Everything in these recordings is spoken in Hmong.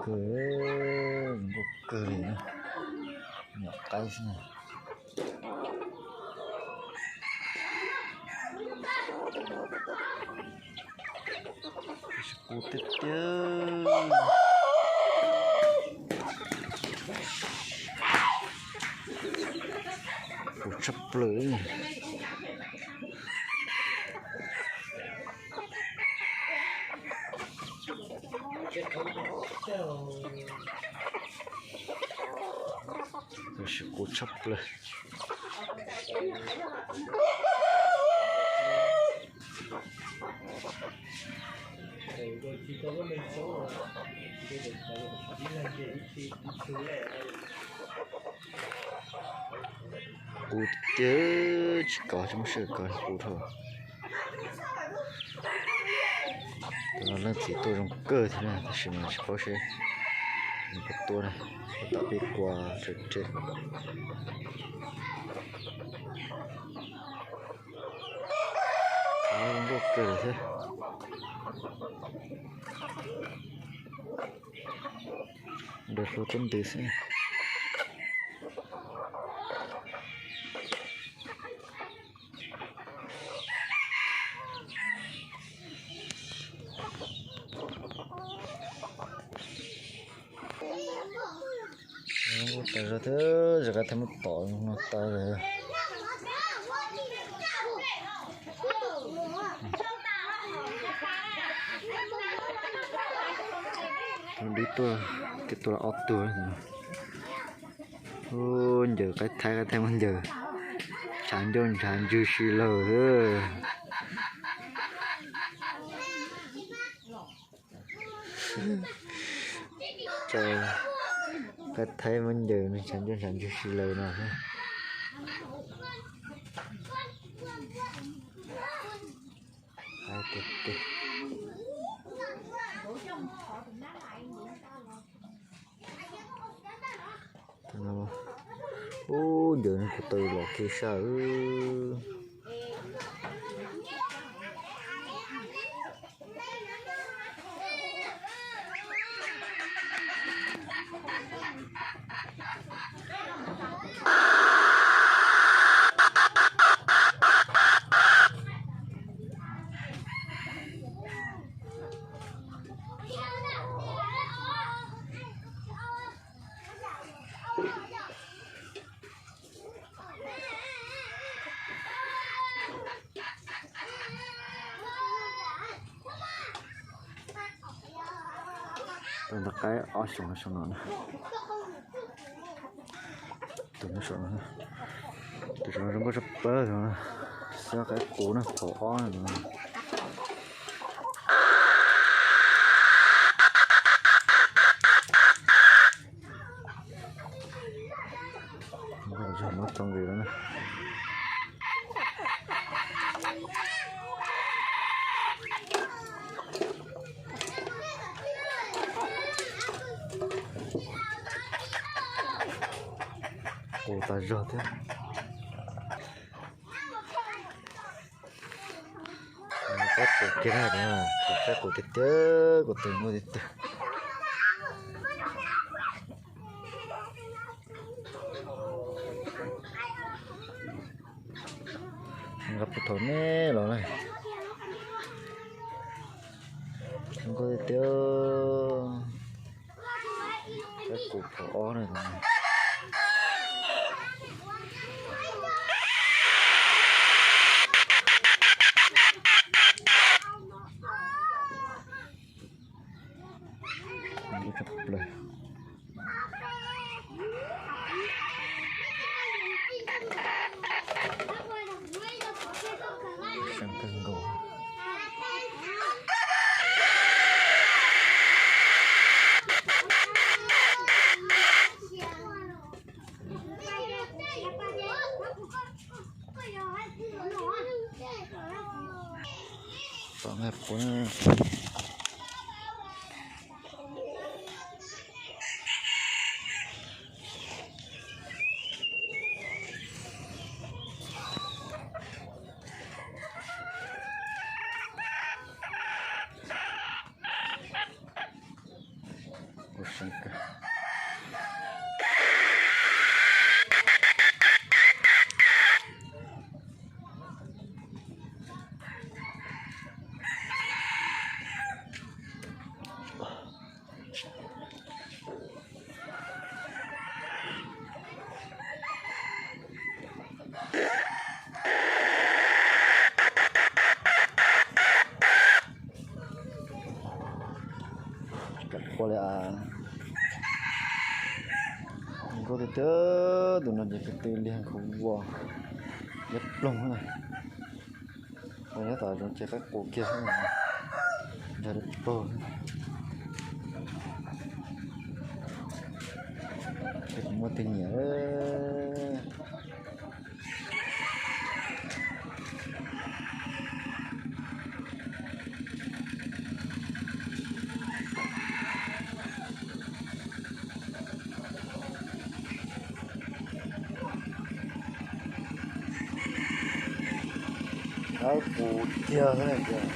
kawg, zoo nkauj kawg li na. Nyuam qaib xwb na. Qus tiag tiag. Qus tshaj plaws. Tab sis qus tshaj plaws. Qus tiag, tsis kov, tsis muaj sij hawm kov qus dhau. Tus no leej txiv tuaj zoo kawg thiab na, tab sis mas tsis paub seb nws puas tuaj na, tab tom pib qua tsawv tsawv. Zoo nkauj kawg thiab. Daws hlua tuab ntws xwb. Zoo nkauj tas zog thiab, zaj qaib thaib muab tom no tas lawm. Dib tuaj, twb tuaj ob tug. Ub, ncaws qaib thaib, qaib thaib muab ncaws, ntshav ncauj ntshav ntswg si lawm. Cas qaib thaib muab ncaws ntshav ncauj ntshav ntswg si lawm no. Ub, ncaws nws kuv taw los kiag saj. Tus ntawd qaib ob xyoos no na. Tus no, tus no zoo nkauj tshaj plaws, xab qaib qus na, phaum ob na. Nkauj zog muab txoov nqis lawm na. Qus tas zog thiab. Qaib qus kiag na, kuv qaib qus tiag tiag, kuv tus nkauj tiag tiag. Nqa puag thaum nej los na. Zoo nkauj tiag tiag. Qaib qus phaum ob na. Nkauj tshaj plaws. Seej kawg nkaus. Tom nqaij qus na. Kuv Kam qua li a. Nkauj tiag tiag, tus no ces kwv tw liag khuv vos, liab ploog na. Nyob tom zoov ces qaib qus kiag, nrog liab ploog. Ces kuv muaj tus nyiam. Qaib qus tiag thiab tiag.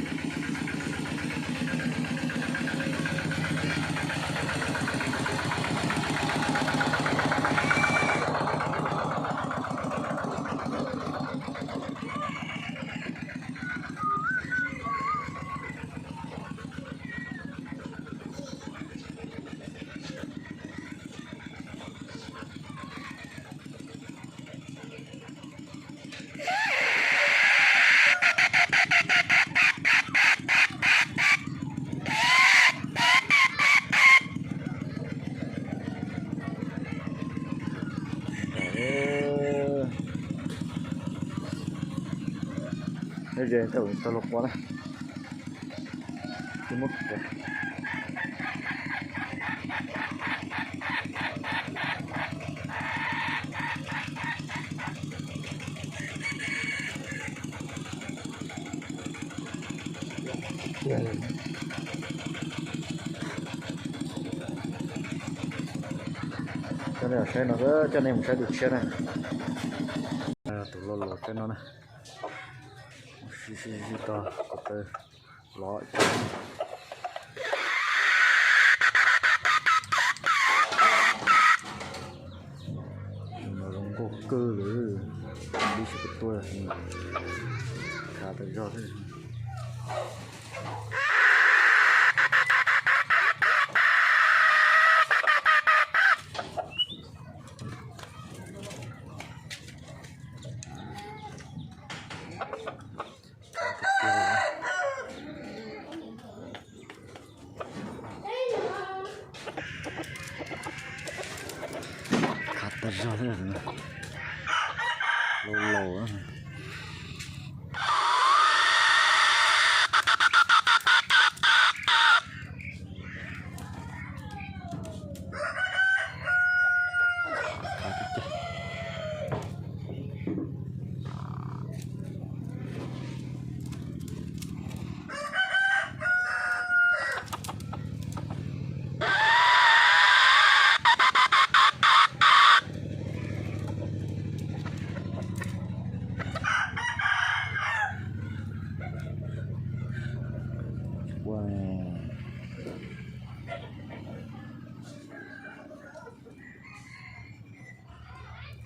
Nyob ze tau tau los qua na. Tsis muab kiag. Coj nej saib no, coj nej mus saib tus tshiab na. Tus loj los teb no na. Sib sib sib tog ko taw los. Tus no zoo nkauj kawg li, dib tsis tuaj, khav tas zog xwb. Khav tas zog thiab, laus laus. Ua,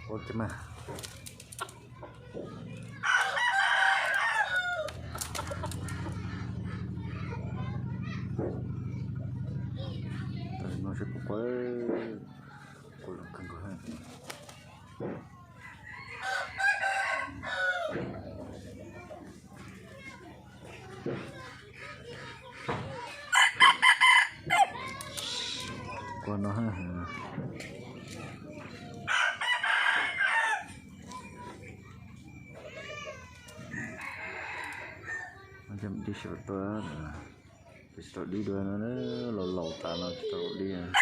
ua ke mas. No seb puas qua, qua zoo kawg nkaus. Qua no, dib sawv tuaj, tsis tau dib dua no, laus laus tas no tsis tau dib.